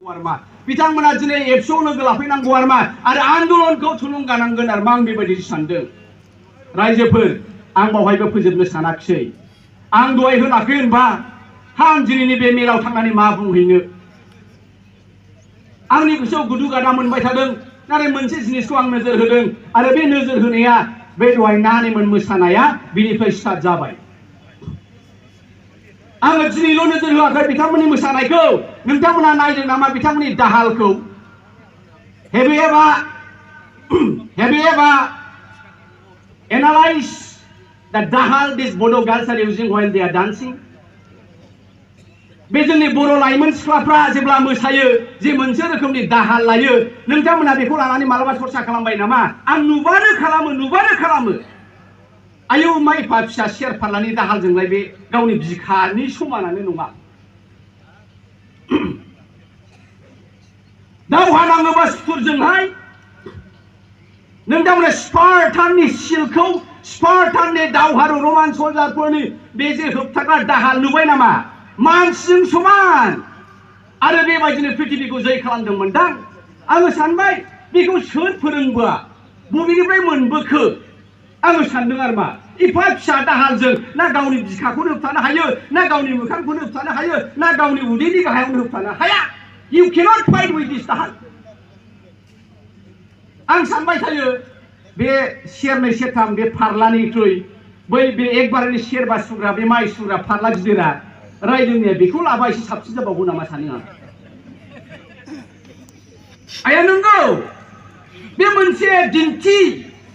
बिथांमोना दिनै एबसुआव लोगो लाफैनांगौ आरो आन्दलनखौ थुलुंगानांगोन आरो आं बेबायदि सानदों। रायजोफोर आं बावहायबो फोजोबनो सानाखिसै। आं दहाय होनाखै होनबा आं दिनैनि बे मेलाव थांनानै मा बुंहैनो। आंनि गोसोआव गुदु गादा मोनबाय थादों, नाथाय मोनसे जिनिसखौ आं नोजोर होदों आरो बे नोजोर होनाया बे दहाय नानिमोन मोसानाया बिनिफ्राय स्टार्ट जाबाय। आङो दिनैल' नोजोर होआखै बिथांमोननि मोसानायखौ, नोंथांमोना नायदों नामा बिथांमोननि दाहालखौ? Have you ever analyzed the dahal these Boro girls are using while they are dancing? बे जोंनि बर' लाइमोन सिख्लाफ्रा जेब्ला मोसायो जे मोनसे रोखोमनि दाहाल लायो, नोंथांमोना बेखौ लानानै मालाबा सरसा खालामबाय नामा? आं नुबानो खालामो। आयौ माइ एफा फिसा सेर फारलानि दाहालजोंलाय बे गावनि बिखानि समानानो नङा। दावहा नाङोबा सुथुरजोंहाय नोंथांमोना स्पार्टाननि सिलखौ, स्पार्टाननि दावहारु रमान सल्जारफोरनि बे जे होबथाग्रा दाहाल नुबाय नामा? मानसिजों समान आरो बेबायदिनो पृथिबीखौ जै खालामदोंमोन दां। आङो सानबाय बेखौ सोर फोरोंबोआ, बबेनिफ्राय मोनबोखो? आङो सानदों आरो मा एफा फिसा दाहालजों ना गावनि बिखाखौनो होबथानो हायो, ना गावनि मोखांखौनो होबथानो हायो, ना गावनि उदैनि गाहायावनो होबथानो हाया। You cannot fight with this दाहाल। आं सानबाय थायो बे सेरनै सेरथाम बे फारलानिख्रुइ बै बे एकबारनि सेरबा सुग्रा बे माइ सुग्रा फारला गिदिरा रायजोनिया बेखौ लाबा एसे साबसिन जाबावगौ नामा सानो आं। आया नंगौ, बे मोनसे दिन्थि,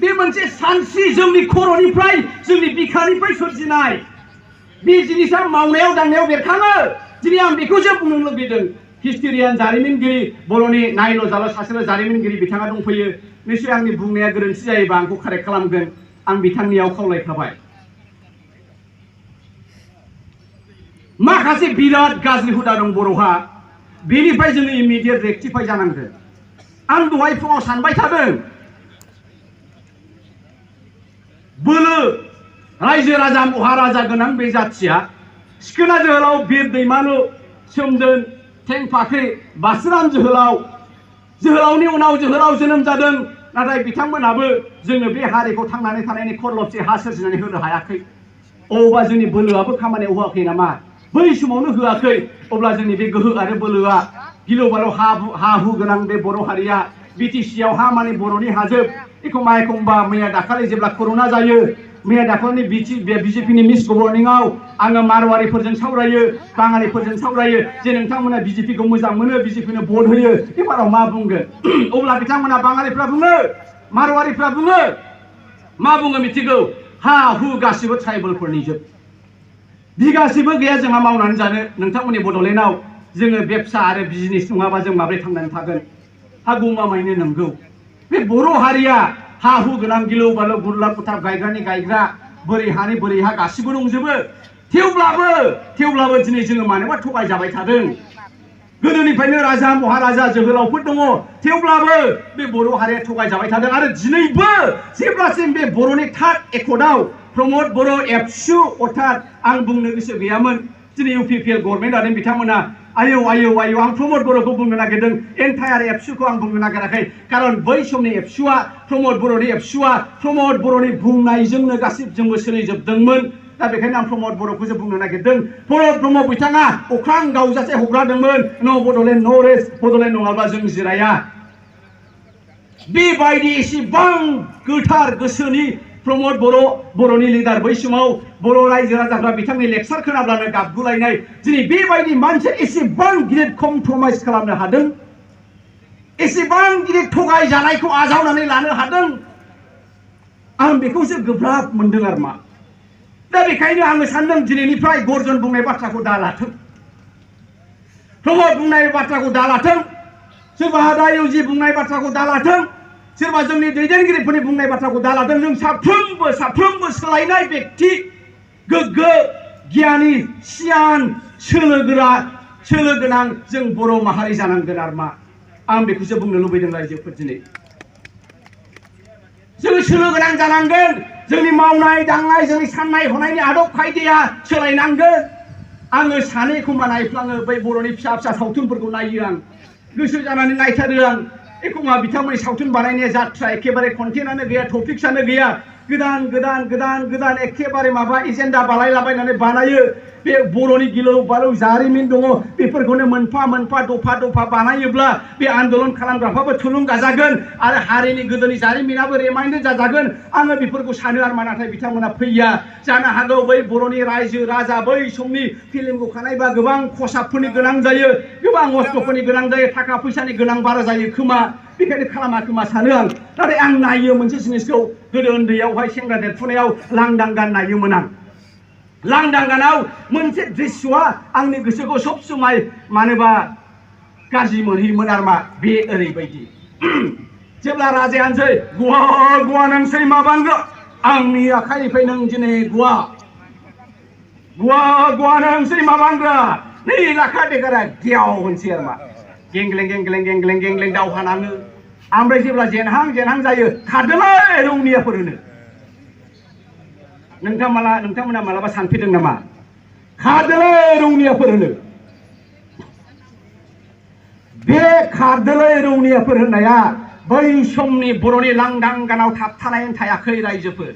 बे मोनसे सानस्रि जोंनि खर'निफ्राय, जोंनि बिखानिफ्राय सोरजिनाय बे जिनिसा मावनायाव दांनायाव बेरखाङो। दिनै आं बेखौसो बुंनो लुबैदों। हिस्टोरियान जारिमिनगिरि बर'नि नायल' जाल' सासेल' जारिमिनगिरि बिथाङा दंफैयो। निश्चय आंनि बुंनाया गोरोन्थि जायोबा आंखौ कारेक्ट खालामगोन, आं बिथांनियाव खावलायखाबाय। माखासे बिराद गाज्रि हुदा दं बर'हा, बेनिफ्राय जोङो इमिडियेट रेक्टिफाइ जानांगोन। आं दहाय फुङाव सानबाय थादों, बोलो रायजो राजा महाराजा गोनां बे जाथिया सिखोना जोहोलाव बिर दैमालु सोमदोन थेंफाख्रि बासिराम जोहोलावनि उनाव जोहोलाव जोनोम जादों, नाथाय बिथांमोनाबो जोंनो बे हारिखौ थांनानै थानायनि खरलबसे हा सोरजिनानै होनो हायाखै। अबा जोंनि बोलोआबो खामानियाव होआखै नामा? बै समावनो होआखै, अब्ला जोंनि बे गोहो आरो बोलोआ गिलु बालु हा हु गोनां बे बर' हारिया बिटिसिआव हा माने बर'नि हाजोब। एखमबा मैया दाखालि जेब्ला कर'ना जायो, मैया दाखालिनि बिजेपिनि मिस गभर्निंआव आङो मारवारिफोरजों सावरायो, बाङालिफोरजों सावरायो जे नोंथांमोना बिजेपिखौ मोजां मोनो, बिजेपिनो भट होयो, एबाराव मा बुंगोन? अब्ला बिथांमोना बाङालिफ्रा बुङो, मारवारिफ्रा बुङो, मा बुङो मिथिगौ? हा हु गासिबो ट्राइबेलफोरनि जोब, बिगासेबो गैया जोंहा मावनानै जानो। नोंथांमोननि बड'लेण्डआव जोङो बेबसा आरो बिजनेस नङाबा जों माब्रै थांनानै थागोन? हा गौमामायैनो नंगौ, बे बर' हारिया हा हु गोनां गिलु बालु गुरला फोथार गायग्रानि गायग्रा, बोरै हानि बोरै हा गासिबो दंजोबो। थेवब्लाबो दिनै जोङो मानोबा थगायजाबाय थादों। गोदोनिफ्रायनो राजा महाराजा जोहोलावफोर दङ, थेवब्लाबो बे बर' हारिया थगायजाबाय थादों। आरो दिनैबो जेब्लासिम बे बर'नि थार्ड एकर्डआव प्रमद बर' एबसु, अर्थात आं बुंनो गोसो गैयामोन, दिनै इउपिपिएल गभर्नमेन्ट जादों बिथांमोना। आयौ आं प्रमद बर'खौ बुंनो नागिरदों, एन्टायार एबसुखौ आं बुंनो नागिराखै। खारन बै समनि एबसुआ, प्रमद बर'नि एबसुआ प्रमद बर'नि बुंनायजोंनो गासिबजोंबो सोलिजोबदोंमोन। दा बेखायनो आं प्रमद बर'खौसो बुंनो नागिरदों। प्रमद ब्रह्म बिथाङा अख्रां गावजासे हगारदोंमोन, न' बड'लेण्ड न' रेस्ट, बड'लेण्ड नङाब्ला जों जिराया। बेबायदि एसेबां गोथार गोसोनि प्रमद बर'नि लिडार, बै समाव बर' रायजो राजाफ्रा बिथांनि लेक्सार खोनाब्लानो गाबगुलायनाय। दिनै बेबायदि मानसिया एसेबां गिदिर कमप्रमाइज खालामनो हादों, एसेबां गिदिर थगायजानायखौ आजावनानै लानो हादों, आं बेखौसो गोब्राब मोनदों आरो मा। दा बेखायनो आङो सानदों दिनैनिफ्राय गर्जन बुंनाय बाथ्राखौ दालाथों, प्रमद बुंनाय बाथ्राखौ दालाथों, सोरबा दायुजि बुंनाय बाथ्राखौ दालाथों, सोरबा जोंनि दैदेनगिरिफोरनि बुंनाय बाथ्राखौ दालाथों। जों साफ्रोमबो सोलायनाय बेक्ति, गोग्गो गियानि, सियान, सोलो गोनां जों बर' माहारि जानांगोन आरो मा। आं बेखौसो बुंनो लुबैदों रायजोफोर। दिनै जों सोलो गोनां जानांगोन, जोंनि मावनाय दांनाय, जोंनि साननाय हनायनि आदब खायदाया सोलायनांगोन। आङो सानो एखमबा नायफ्लाङो बै बर'नि फिसा फिसा सावथुनफोरखौ नायो आं। गोसो जानानै नायथारो आं एखमबा बिथांमोननि सावथुन बानायनाया जाथ्रा एखेबारे कन्टेन्टआनो गैया टपिक्सआनो गैया गोदान गोदान गोदान गोदान एखेबारे माबा एजेन्डा बानायलाबायनानै बानायो बे बर'नि गिलौ बालौ जारिमिन दङ बेफोरखौनो मोनफा मोनफा दफा दफा बानायोब्ला बे आन्दोलन खालामग्राफ्राबो थुलुंगा जागोन आरो हारिनि गोदोनि जारिमिनाबो रिमाइन्ड जाजागोन आङो बेफोरखौ सानो आरो नाथाय बिथांमोना फैया जानो हागौ बै बर'नि रायजो राजा बै समनि फिल्मखौ खानायबा गोबां खसाबफोरनि गोनां जायो गोबां अस्त्रफोरनि गोनां जायो थाखा फैसानि गोनां बारा जायो खोमा बेखायनो खालामा खोमा सानो आं नाथाय आं नायो मोनसे जिनिसखौ गोदो उन्दैयावहाय सेंग्रा देरफुनायाव लांदां गान नायोमोन आं लांदां गानाव मोनसे दृश्यआ आंनि गोसोखौ सब समाय मानोबा गाज्रि मोनहैयोमोन आरो मा बे ओरैबायदि जेब्ला राजाया होनसै गुवा गुवा नोंसै माबांगो आंनि आखाइनिफ्राय नों दिनै गुवा गुवा गुवा नोंसै माबांग्रा नै लाखा देगारा गेव होनसै आरो मा गेंग्लें गेंग्लें गेंग्लें गेंग्लें दावहा नाङो ओमफ्राय जेब्ला जेनहां जेनहां जायो खारदोलाय रौनियाफोर होनो नोंथांमोना मालाबा सानफेरदों नामा खारदोलाय रौनियाफोर होनो बे खारदोलाय रौनियाफोर होननाया बै समनि बर'नि लांदां गानाव थाबथानानै थायाखै रायजोफोर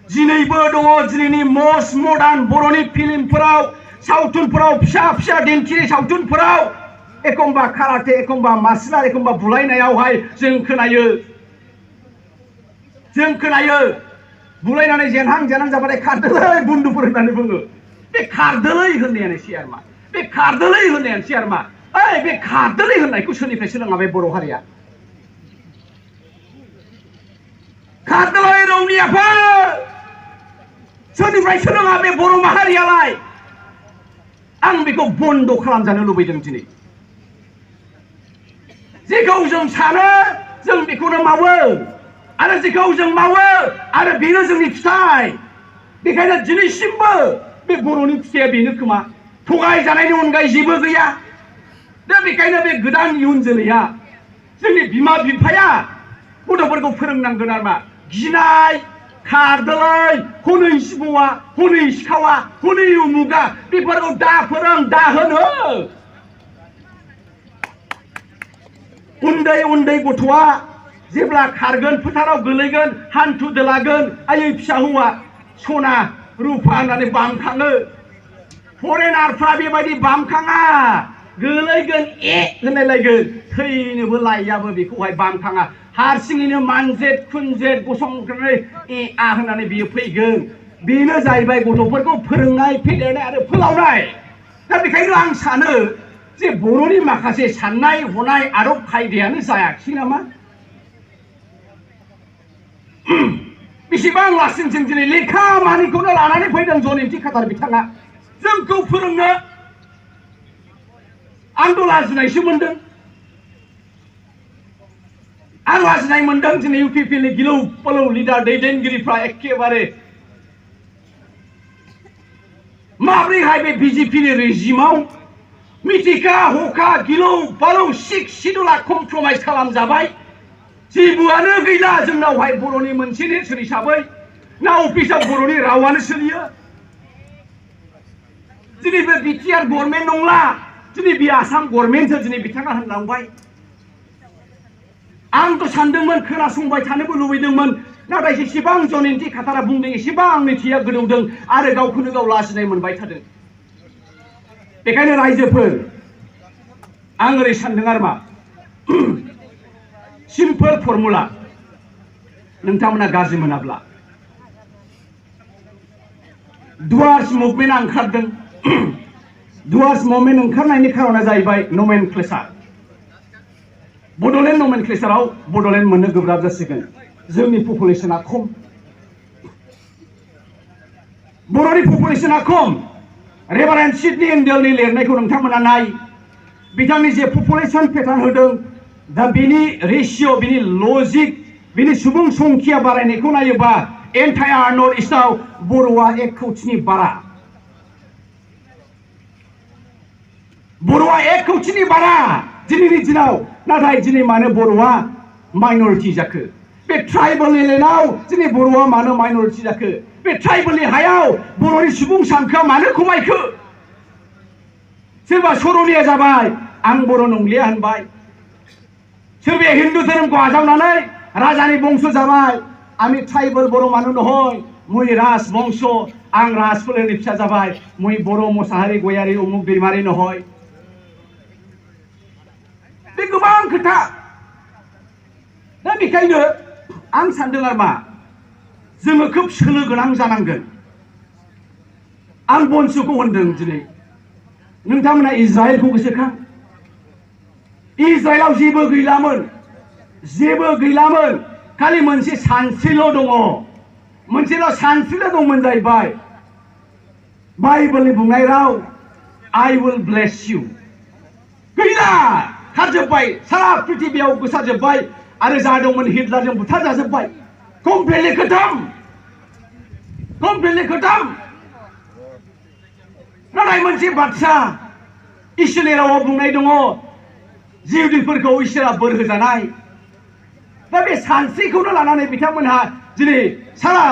दिनैबो दङ दिनैनि मस्ट मडार्न बर'नि फिल्मफोराव सावथुनफोराव फिसा फिसा दिन्थिनाय सावथुनफोराव एखमबा काराटे एखमबा मार्शेल आर्ट एखमबा बुलायनायावहाय जों खोनायो बुलायनानै जेनहां जेनहां जाबाथाय खारदोलै बुन्दुफोर होननानै बुङो बे खारदोलै होननायानोसै आरो मा बे खारदोलै होननायानोसै आरो मा ओइ बे खारदोलै होननायखौ सोरनिफ्राय सोलोङा बे बर' हारिया खारदोलै रौनियाफोर सोरनिफ्राय सोलोङा बे बर' माहारियालाय आं बेखौ बन्द खालामजानो लुबैदों दिनै जेखौ जों सानो जों बेखौनो मावो आरो जेखौ जों मावो आरो बेनो जोंनि फिथाइ बेखायनो दिनैसिमबो बे बर'नि फिथाइया बेनो खोमा थगायजानायनि अनगायै जेबो गैया दा बेखायनो बे गोदान इयुन जोलैया जोंनि बिमा बिफाया गथ'फोरखौ फोरोंनांगोन आरो मा गिनाय खारदोलै हनै सिबौआ हनै सिखावा हनै उमुगा बेफोरखौ दा फोरों दा होनो उन्दै उन्दै गथ'आ जेब्ला खारगोन फोथाराव गोलैगोन हान्थु दोलागोन आयै फिसा हौवा सना रुफा होननानै बामखाङो फरेनारफ्रा बेबायदि बामखाङा गोलैगोन होनलायलायगोन थैनोबो लायाबो बेखौहाय बामखाङा हारसिङैनो मानजेत खुनजेत गसंनानै होननानै बियो फैगोन बेनो जाहैबाय गथ'फोरखौ फोरोंनाय फेदेरनाय आरो फोलावनाय दा बेखायनो आं सानो जे बर'नि माखासे साननाय हनाय आदब खायदायानो जायाखिसै नामा बेसेबां लासिं जों दिनै लेखा मानिखौनो लानानै फैदों जनिन्थि खातार बिथाङा जोंखौ फोरोंनो आंथ' लाजिनायसो मोनदों आं लाजिनाय मोनदों दिनै इउपिपिएलनि गिलौ बालौ लिडार दैदेनगिरिफ्रा एखेबारे माब्रैहाय बे बिजेपिनि रेजिमाव मिथिखा हखा गिलौ बालौ सिख सिदुला कमप्रमाइज खालामजाबाय जेबोआनो गैला जोंनावहाय बर'नि मोनसे नेरसोन हिसाबै ना अफिसाव बर'नि रावानो सोलियो दिनै बे बिटिआर गभर्नमेन्ट नंला दिनै बे आसाम गभर्नमेन्टसो दिनै बिथाङा होनलांबाय आंथ' सानदोंमोन खोनासंबाय थानोबो लुबैदोंमोन नाथाय जेसेबां जनिन्थि खातारा बुंदों एसेबां आंनि थैया गोदौदों आरो गावखौनो गाव लाजिनाय मोनबाय थादों बेखायनो रायजोफोर आं ओरै सानदों आरो मा सिम्पोल फर्मुला नोंथांमोना गाज्रि मोनाब्ला डुवार्स मुभमेन्टआ ओंखारदों डुवार्स मुभमेन्ट ओंखारनायनि खारना जाहैबाय नमेनक्लेचार बड'लेण्ड नमेनक्लेचाराव बड'लेण्ड मोननो गोब्राब जासिगोन जोंनि पपुलेशना खम बर'नि पपुलेशना खम रेभारेन्ड सिडनी एन्डेलनि लिरनायखौ नोंथांमोना नाय बिथांनि जे पपुलेशन पेटार्न होदों दा बिनि रेशियो बिनि लजिक बिनि सुबुं संख्या बारायनायखौ नायोबा एन्टायार नर्थ इस्टआव बर'आ 1 कौटिनि बारा बर'आ 1 कौटिनि बारा दिनैनि दिनाव नाथाय दिनै मानो बर'आ माइनरिटि जाखो बे ट्राइबेलनि लेन्डआव दिनै बर'आ मानो माइनरिटि जाखो बे ट्राइबेलनि हायाव बर'नि सुबुं सानखोआ मानो खमायखो सोरबा सर'निया जाबाय आं बर' नंलिया होनबाय सोरबाया हिन्दु धोरोमखौ आजावनानै राजानि बंश जाबाय आमी ट्राइबेल बर' मानु নহয় मुई राज बंश आं राज फोलेरनि फिसा जाबाय मुई बर' मोसाहारि गयारि उमुक दैमारि নহয় बे गोबां खोथा दा बेखायनो आं सानदों आरो मा जोङो खोब सोलो गोनां जानांगोन आं बंशखौ होनदों दिनै नोंथांमोना इजराइलखौ गोसोखां इजराइलाव जेबो गैलामोन खालि मोनसे सानस्रिल' दङ मोनसेल' सानस्रिल' दंमोन जाहैबाय बाइबेलनि बुंनाय राव I will bless you गैला खारजोब्बाय सारा पृथिबियाव गोसारजोब्बाय आरो जा दंमोन हिटलारजों बुथारजाजोब्बाय कमप्लिटलि खतम नाथाय मोनसे बाथ्रा इसोरनि रावाव बुंनाय दङ जिउदिफोरखौ इसोरा बोर होजानाय दा बे सानस्रिखौनो लानानै बिथांमोनहा दिनै सारा